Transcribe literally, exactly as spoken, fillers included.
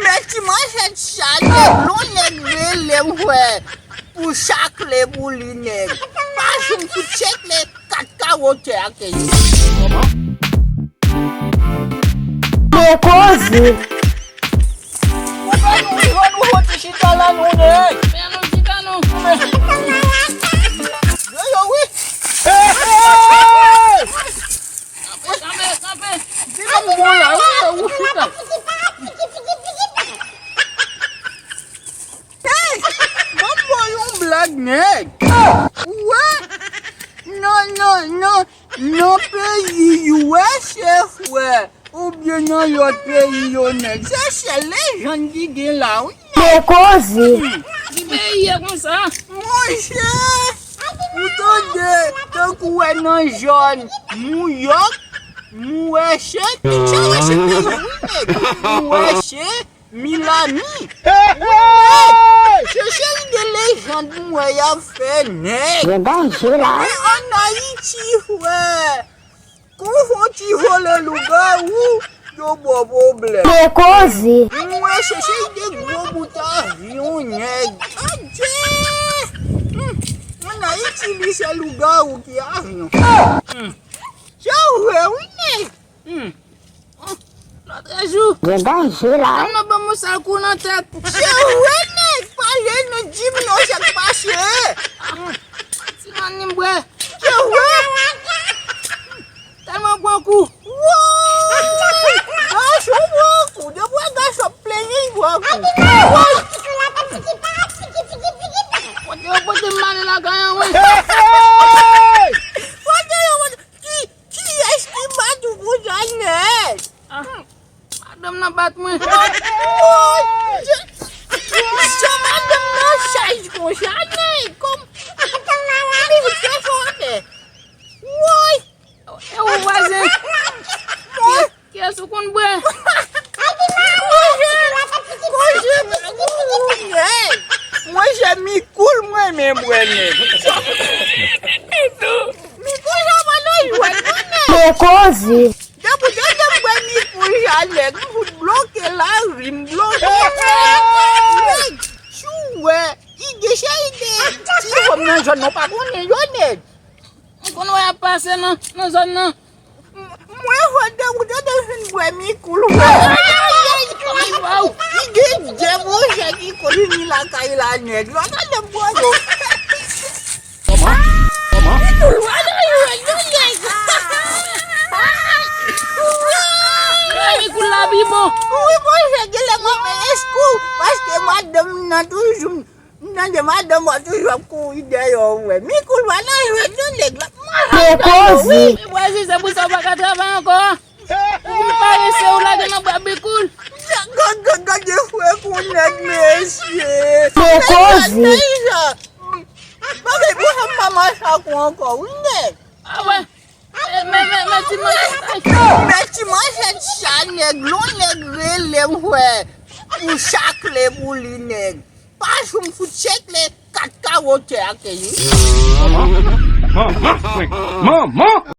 Men ti manchèt sa, nèg, lon nèg rele m, frè. Pou chakle pou li, nèg. Pa janm fout chakle kat kawo tè a ke li. Men koze. Ou pa nou jwenn ou fò ti chita la, non, nèg. Men nou chita, non. Yo, yo, wi. Hey, hey! Kanpe, kanpe, kanpe. Di m bon la, wi, ou chita. Hey! Ban m ba w yon blag, nèg. Ou wè? Non, non, non. Nan peyi U S, frè, oubyen nan lòt peyi yo, nèg. Se sèl lejann ki gen la, wi. Men koze. Ki peyi ye konsa? Monchè, ou tande, tankou wè nan zòn New York, mwen wè se, sa wè se peyi, wi, nèg. Mwen wè se Milami. Hey, hey! Se seri de lejann mwen y ap fè, nèg. Gen danje la. Men ann Ayiti, frè. Kon fon ti vole lougawou, yo ba w pwoblèm. Men koze. Mwen se seri de gwo bout avyon, nèg. Adje! Hmm. Ann Ayiti, li se lougawou ki avyon. Hmm. Se vre, wi, nèg. Hmm. Oh, lòt jou. Gen danje la. Dam nan ban m yon sèl kou nan tèt. Se vre, nèg, pale nou, di m non, sa k pase. Ah, ti mannim bwè. Se vre. Tèlman pran kou. Woy! Gason pran kou. Depi w wè gason plenyen, l pran kou. Woy! Pote yo pote m ale lakay an, wi. Pote yo pote. Ki, kiyès ki bat ou konsa, nèg? Ah, madanm nan bat mwen. Woy! Jan madanm nan chaj konsa, nèg. Kòm, kòm li fè fò atè. Woy! E ou vwazen? Woy! Kiyès ou konn bwè? Monchè, monchè, mikoul mwen renmen bwè, nèg. Mikoul sa pa nan jwèt, non, nèg. Men koze. Depi w tande m bwè mikoul sa, nèg, m fout bloke lari, m bloke. Nèg, si w wè, ide se ide. Ti fanm nan zòn nan pa konnen yo, nèg. M konn wè y ap pase nan, nan zòn nan. M-, mwen fò de ou te de fin bwè mikoul, wè. Ay, ay, ay, ay, waw. Li gen de monchè ki konn vini lakay la, nèg. Yo, gade m bwè yo. Kòman? Kòman? Mikoul, wè, nan yo, yo, nèg. Ay, mikoul la pi bon. Wi, monchè, genlè mwen fè eskou, paske madanm nan toujou M tande madanm mwen toujou ap kouri dèyè w, wè. Mikoul pa nan jwèt non, nèg la. Men koze. Wi, men vwazen, se pou sa w pa ka travay ankò. Ou vin parese, ou lage nan bra Mikoul. Gad, gad, gad, gade frè kou nèg, mesye. Men koze. Bagay pou sa m pa mache ak ou ankò, wi, nèg. Ah wè. Men, men, men, ti manchèt. Men ti manchèt sa, nèg, lon nèg rele m, frè. Pou chakle pou li, nèg. Pa janm fout chakle kat kawo tè a ke li. Manman! Manman! Manman!